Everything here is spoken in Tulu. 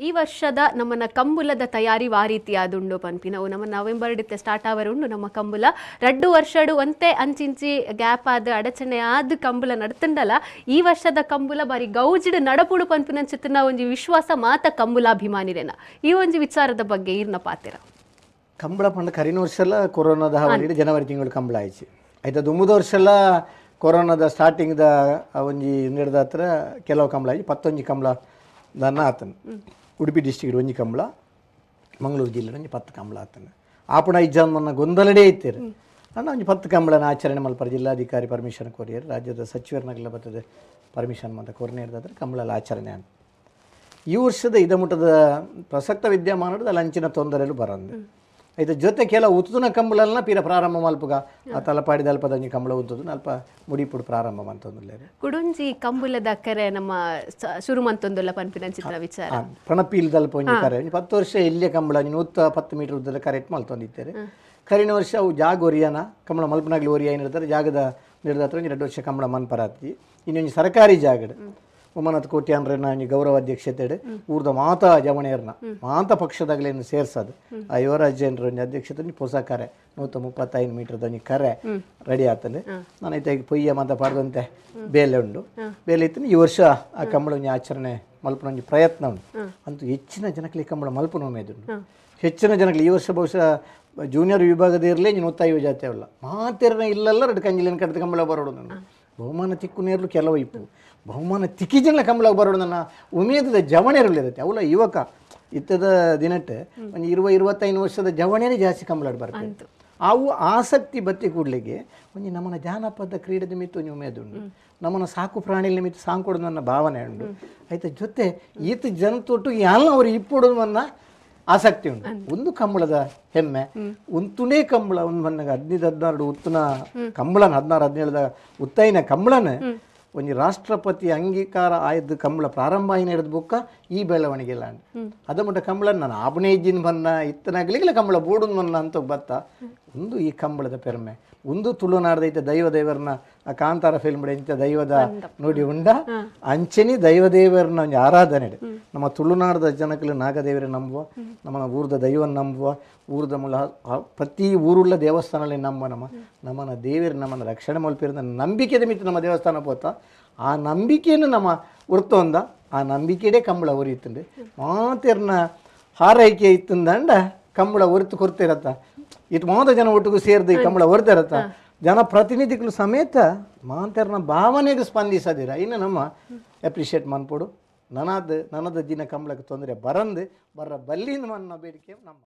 ಈ ವರ್ಷದ ನಮ್ಮನ ಕಂಬುಲದ ತಯಾರಿ ವಾರೀತಿಯಾದುಂಡು ಪನ್ಪಿನವು ನಮ್ಮ ನವೆಂಬರ್ ಡಿತ್ತೆ ಸ್ಟಾರ್ಟ್ ಆವರೆ ಉಂಡು ನಮ್ಮ ಕಂಬುಲ. 2 ವರ್ಷಡು ಒಂತೆ ಅಂಚಿಂಚಿ ಗ್ಯಾಪ್ ಆದ ಅಡಚಣೆ ಆದ ಕಂಬುಲ ನಡ್ತುಂಡಲ ಈ ವರ್ಷದ ಕಂಬುಲ ಬಾರಿ ಗೌಜಿಡ್ ನಡಪುಡು ಪನ್ಪಿನಂಚಿತ್ತಿನ ಒಂಜಿ ವಿಶ್ವಾಸ ಮಾತ ಕಂಬುಲಾಭಿಮಾನಿರೇನ. ಈ ಒಂಜಿ ವಿಚಾರದ ಬಗ್ಗೆ ಈರ್ನ ಪಾತೆರ. ಕಂಬಳ ಪಂಡ ಕರಿನ ವರ್ಷ ಎಲ್ಲ ಕೊರೋನಾದ ಹಾವಳಿ ಜನವರಿ ತಿಂಗಳು ಕಂಬಳ ಆಯ್ತು. ಆಯ್ತಾ ದುಮ್ಮದ ವರ್ಷ ಎಲ್ಲ ಕೊರೋನಾದ ಸ್ಟಾರ್ಟಿಂಗ್ದ ಒಂಜಿ ನಡೆದ ಹತ್ರ ಕೆಲವು ಕಂಬಳ ಆಯ್ತು. 11 ಕಂಬಳ ದನ್ನ ಆತನು. ಉಡುಪಿ ಡಿಸ್ಟ್ರಿಕ್ಟ್ ಒಂಜಿ ಕಂಬಳ, ಮಂಗಳೂರು ಜಿಲ್ಲೆ ಒಂಜಿ 10 ಕಂಬಳ ಆತನು. ಆಪುಣ ಇಜ್ಜಾನ್ ಗೊಂದಲಡೇ ಇತ್ತೀರು ಅಣ್ಣ ಒಂಜಿ 10 ಕಂಬಳನ ಆಚರಣೆ ಮಲ್ಪರ ಜಿಲ್ಲಾಧಿಕಾರಿ ಪರ್ಮಿಷನ್ ಕೊರಿಯರ್, ರಾಜ್ಯದ ಸಚಿವರನಾಗೆಲ್ಲ ಬರ್ತದೆ ಪರ್ಮಿಷನ್ ಅಂತ ಕೊರನೆ ಇರ್ತದ್ರೆ ಕಂಬಳಲ್ಲ ಆಚರಣೆ ಅಂತ. ಈ ವರ್ಷದ ಇದಮುಟ್ಟದ ಪ್ರಸಕ್ತ ವಿದ್ಯಮಾನದ ಅಲ್ಲಿ ಅಂಚಿನ ತೊಂದರೆಲು ಬರಂದು. ಆಯ್ತು ಜೊತೆ ಕೆಲವು ಉತ್ತುನ ಕಂಬಳನ್ನ ಪೀರ ಪ್ರಾರಂಭ ಮಲ್ಪುಗ ಆ ತಲಪಾಡಿದ ಅಲ್ಪದ ಒಂಜಿ ಕಂಬಳ ಉಂತದು ಅಲ್ಪ ಮುಡಿಪುಡು ಪ್ರಾರಂಭ ಮಂತೊಂದುಲ್ಲೆರ್. ಕುಡುಂಜಿ ಕಂಬುಲದ ಕರೆ ನಮ್ಮ ಶುರು ಮಂತೊಂದುಲ್ಲ ಪನ್ಪಿನಂಚಿತ್ತಿನ ವಿಚಾರ. ಪಣಪೀಲ್ದಲ್ಪ ಒಂಜಿ ಕರೆ 10 ವರ್ಷ ಇಲ್ಲೇ ಕಂಬಳ 110 ಮೀಟರ್ ಉದ್ದದ ಕರೆಕ್ಟ್ ಮಲ್ತೊಂದಿತ್ತೆರ್. ಕರಿನ ವರ್ಷ ಅವು ಜಾಗ ಒರಿಯನ ಕಂಬಳ ಮಲ್ಪನಾಗ್ಲಿ ಒರಿಯ ಏನಿರ್ತಾರೆ ಜಾಗದ ನಿರ್ಧಾರ ಒಂಜಿ 2 ವರ್ಷ ಕಂಬಳ ಮನ್ಪರಾತಿ. ಇನ್ನೊಂಜಿ ಸರ್ಕಾರಿ ಜಾಗಡ್ ಉಮಾನಾಥ್ ಕೋಟ್ಯಾನ್ರನ್ನ ಒಂಜಿ ಗೌರವ ಅಧ್ಯಕ್ಷತೆ ಊರ್ದ ಮಾತಾ ಜವಣಿಯರ್ನ ಮಾತ ಪಕ್ಷದಾಗಲೇನು ಸೇರ್ಸದು ಆ ಯುವರಾಜೇಂದ್ರ ಒಂಜಿ ಅಧ್ಯಕ್ಷತೆ ಹೊಸ ಕರೆ 135 ಮೀಟರ್ದ ಒಂಜಿ ಕರೆ ರೆಡಿ ಆತಂದೆ. ನಾನು ಐತೆ ಪೊಯ್ಯ ಮಾತ ಪಾಡ್ದಂತೆ ಬೇಲೆ ಉಂಡು ಬೇಲೆ ಇತ್ತು. ಈ ವರ್ಷ ಆ ಕಂಬಳ ಒಂಜಿ ಆಚರಣೆ ಮಲ್ಪನ ಒಂಜಿ ಪ್ರಯತ್ನ ಉಂಟು. ಅಂತೂ ಹೆಚ್ಚಿನ ಜನಕ್ಕೆ ಕಂಬಳ ಮಲ್ಪನ ಉಮೇದುಂಡು. ಹೆಚ್ಚಿನ ಜನಕ್ಕೆ ಈ ವರ್ಷ ಬಹುಶಃ ಜೂನಿಯರ್ ವಿಭಾಗದ ಇರಲಿ 150 ಜಾತಿ ಅವಲ್ಲ ಮಾತೆರನ ಇಲ್ಲಲ್ಲ 2 ಕಂಜಿಲಿನ ಕಡ್ದು ಕಂಬಳ ಬರೋಡು. ನಾನು ಬಹುಮಾನ ತಿಕ್ಕು ನೇರಲು ಕೆಲವು ಇಪ್ಪು ಬಹುಮಾನ ತಿಕ್ಕಿ ಜನ ಕಂಬಳ ಬರೋಡು ನನ್ನ ಉಮೇದದ ಜವಣೆಯರು ಇರುತ್ತೆ. ಅವಲ ಯುವಕ ಇತ್ತದ ದಿನಟ್ಟೆ ಒಂದು 20-25 ವರ್ಷದ ಜವಣೆಯೇ ಜಾಸ್ತಿ ಕಂಬಳ ಬರ್ತಾರೆ. ಅವು ಆಸಕ್ತಿ ಬತ್ತಿ ಕೂಡ್ಲಿಕ್ಕೆ ಒಂಜಿ ನಮ್ಮನ ಜಾನಪದ ಕ್ರೀಡೆ ನಿಮಿತ್ತ ಒಂಜಿ ಉಮೇದುಂಡು, ನಮ್ಮನ್ನ ಸಾಕು ಪ್ರಾಣಿ ನಿಮಿತ್ತ ಸಾಂಕೊಡೋದು ನನ್ನ ಭಾವನೆ ಉಂಡು. ಆಯ್ತಾ ಜೊತೆ ಈತ ಜನ ತೊಟ್ಟು ಎಲ್ಲ ಅವರು ಇಪ್ಪೊಡೋದು ನನ್ನ ಆಸಕ್ತಿ ಉಂಟು. ಒಂದು ಕಂಬಳದ ಹೆಮ್ಮೆ ಉಂತುನೇ ಕಂಬಳ ಒಂದು ಮನ್ನಾಗ 15-16 ಉತ್ತನ ಕಂಬಳನ 16-17 ಉತ್ತೈನ ಕಂಬಳನ ಒಂಜಿ ರಾಷ್ಟ್ರಪತಿ ಅಂಗೀಕಾರ ಆಯ್ದು ಕಂಬಳ ಪ್ರಾರಂಭ ಆಯ್ನ ಹಿಡಿದ ಬುಕ್ಕ ಈ ಬೆಳವಣಿಗೆ ಇಲ್ಲ. ಅದ ಮಟ್ಟ ಕಂಬಳ ನಾನು ಆಬನೇ ಇಜ್ಜಿನ ಬನ್ನ ಇತ್ತನಾಗ್ಲಿಕ್ಕಿಲ್ಲ ಕಂಬಳ ಬೋಡುನ್ ಮನ್ನ ಅಂತ ಬತ್ತ. ಒಂದು ಈ ಕಂಬಳದ ಪೆರ್ಮೆ ಒಂದು ತುಳುನಾಡ್ದೈತೆ ದೈವ ದೇವರನ್ನ ಆ ಕಾಂತಾರ ಫಿಲ್ಮ್ ಇಂಥ ದೈವದ ನುಡಿ ಉಂಡ ಅಂಚೆನಿ ದೈವ ದೇವರನ್ನ ಒಂಜಿ ಆರಾಧನೆ. ನಮ್ಮ ತುಳುನಾಡದ ಜನಕ್ಕಲು ನಾಗದೇವರ ನಂಬುವ, ನಮ್ಮ ಊರದ ದೈವನ ನಂಬುವ, ಊರದ ಮೂಲ ಪ್ರತಿ ಊರುಳ್ಳ ದೇವಸ್ಥಾನದಲ್ಲಿ ನಂಬುವ ನಮ್ಮ ನಮ್ಮನ ದೇವರು ನಮ್ಮನ್ನು ರಕ್ಷಣೆ ಮಲ್ಪಿರೋದ ನಂಬಿಕೆದ ಮಿತ್ತು ನಮ್ಮ ದೇವಸ್ಥಾನ ಪೋತ ಆ ನಂಬಿಕೆಯನ್ನು ನಮ್ಮ ಉರ್ತೊಂದ ಆ ನಂಬಿಕೆಯೇ ಕಂಬಳ ಒರಿಯುತ್ತಂಡೆ ಮಾತೆರ್ನ ಹಾರೈಕೆ ಇತ್ತಂದಂಡ ಕಂಬಳ ಒರಿತು ಕೊರ್ತಿರತ್ತ. ಇದು ಮಾತ ಜನ ಒಟ್ಟಿಗೂ ಸೇರಿದ ಈ ಕಂಬಳ ಹೊರ್ತಿರತ್ತ ಜನಪ್ರತಿನಿಧಿಗಳು ಸಮೇತ ಮಾತೆರ್ನ ಭಾವನೆಗೆ ಸ್ಪಂದಿಸದಿರ. ಇನ್ನು ನಮ್ಮ ಅಪ್ರಿಷಿಯೇಟ್ ಮನ್ಪೊಡು. ನನದ ದಿನ ಕಂಬಳಕ್ಕೆ ತೊಂದರೆ ಬರಂದು ಬರ ಬಲ್ಲಿನ ಮನ್ನ ಬೇಡಿಕೆ ನಮ್ಮ.